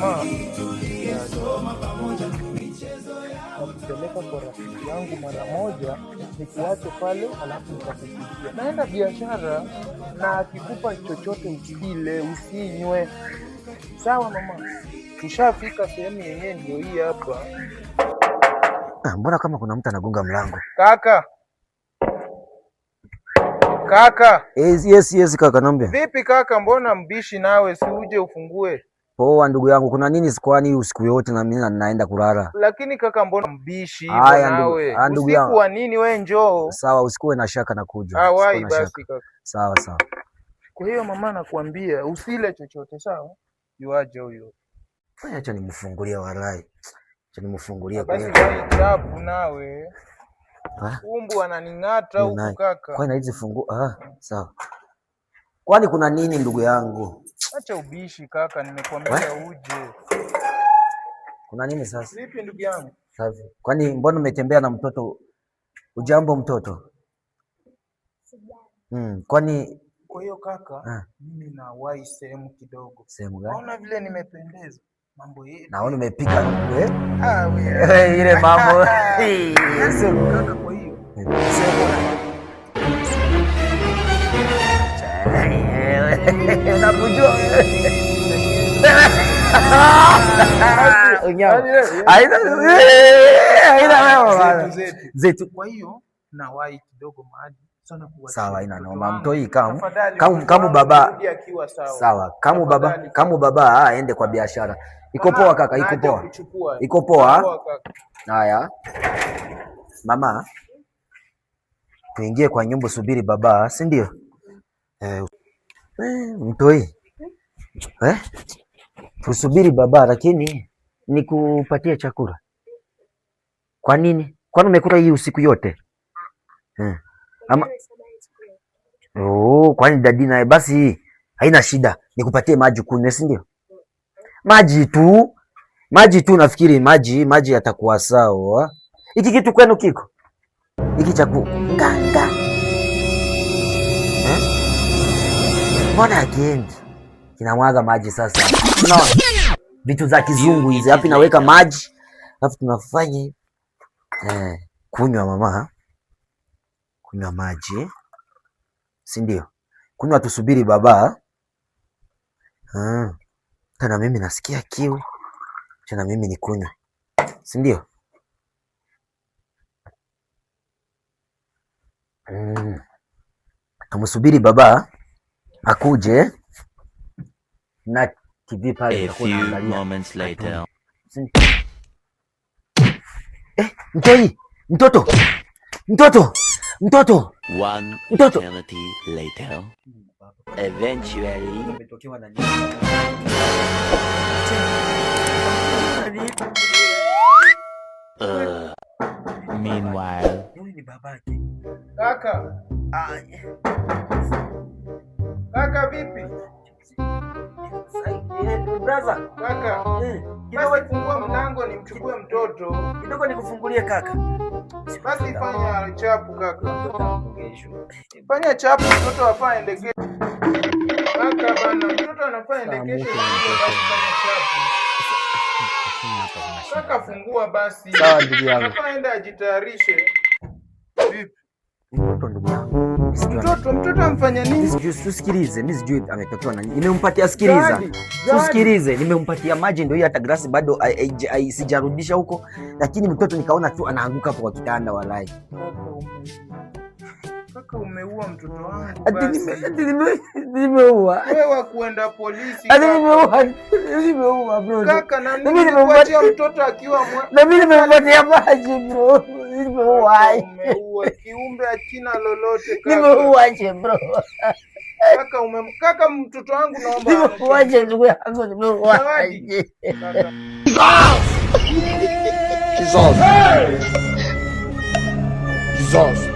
Mama, nakupeleka kwa rafiki yangu mara moja, nikuache pale, alafu nitakupigia. Naenda biashara, na akikupa chochote usile, usinywe. Sawa mama? Tushafika sehemu yenyewe, ndio hii hapa. Ah, mbona kama kuna mtu anagonga mlango? Kaka, kaka. Yes, kaka, naambia. Vipi kaka, mbona mbishi nawe? Si uje ufungue. Poa ndugu yangu, kuna nini kwani usiku yote na mimi naenda kulala? Lakini kaka, mbona mbishi hivyo Haya ndugu, nawe? ah, ndugu Usiku yangu. wa nini we, njoo. Sawa, usikuwe na shaka na kuja. Ah, Usikuwe wai na shaka. basi kaka. Sawa sawa. Kwa hiyo mama, nakuambia usile chochote, sawa? Yuaje huyo? Acha nimfungulie walai. Acha nimfungulie Basi kweli. wai chapu nawe. Ah, Umbu ananing'ata huyu huku naye. kaka. Kwani hizi fungu? Ah, sawa. Kwani kuna nini ndugu yangu? Acha ubishi kaka, nimekuambia We? uje. Kuna nini sasa? Vipi ndugu yangu? Safi. Kwani mbona umetembea na mtoto? Ujambo mtoto? Kwani Kwa hiyo kaka, ah, mimi nawahi sehemu kidogo. sehemu gani? Naona vile nimependeza. Mambo yetu. Naona umepiga eh? Ah, wewe. Ile mambo. Sasa kaka, kwa hiyo Unakujua wewe. Unyama. Haina haina wewe bwana. Zetu zetu. Zetu. Kwa hiyo nawahi kidogo mahali sana kuachia Sawa, haina mtoto noma. wangu. Mtoi kamu. Tafadhali Kamu mtoto kamu wangu baba. rudi akiwa sawa. Sawa. Kamu baba, Tafadhali. kamu baba aende kwa biashara. Iko Mama, poa kaka, iko naja poa. kuchukua. Iko poa. Poa kaka. Haya. Mama, tuingie kwa nyumba, subiri baba, si ndio? Eh, mtoi. Eh? Tusubiri baba, lakini nikupatie chakula. Kwa nini? Kwani umekula hii usiku yote? Eh. Ama oh, kwani daddy naye basi haina shida. Nikupatie maji kunywe, si ndio? Maji tu. Maji tu, nafikiri maji yatakuwa sawa. Hiki kitu kwenu kiko? Hiki cha ku nganga. Eh? Mbona hakiendi? Kinamwaga maji sasa. Unaona? Vitu za kizungu hizi. Hapa inaweka maji. Alafu tunafanya hivi. Eh, kunywa mama. Kunywa maji. Si ndio? Kunywa tusubiri baba. Ah. Tena mimi nasikia kiu. Tena mimi nikunywe. Si ndio? Tumsubiri baba akuje na TV pale A tutakuwa few tunaangalia. moments later. Eh, mtoi, mtoto. Mtoto. Mtoto. One Mtoto. eternity later. Eventually. Umetokewa na nini? Meanwhile. Huyu ni babake. Kaka, Ah, kaka vipi? brother. Kaka, Kidogo basi fungua mlango nimchukue mtoto. kidogo nikufungulie kaka. Basi fanya chapu kaka. Fanya chapu mtoto afaa endekeshe. Kaka bana, mtoto anafaa endekeshe. Basi fanya chapu. Kaka fungua basi. Sawa ndugu yangu. Anafaa ende ajitayarishe. Vipi? Mtoto ndugu yangu. Sijui Mtoto amfanya nini? Sijui, tusikilize, mimi sijui ametokewa na nini. Nimempatia, sikiliza. Daddy, daddy. Tusikilize, nimempatia maji ndio hiyo, hata glasi bado sijarudisha huko, lakini mtoto nikaona tu anaanguka hapo kwa kitanda walai. Kaka umeua mtoto wangu Ati basi. nimeua. Wewe wa kuenda polisi Ati kaka. nimeua, nimeua bro. Kaka na Mimi mimi nimempatia nilikuachia mtoto akiwa mwa... na mimi nimempatia maji bro. Nimeua. Kaka umeua kiumbe akina lolote kaka. Nimeua je bro. Kaka ume... Kaka mtoto wangu naomba. Nimeua je ndugu yangu, nimeua. Zawadi. Kaka. Jesus. Jesus.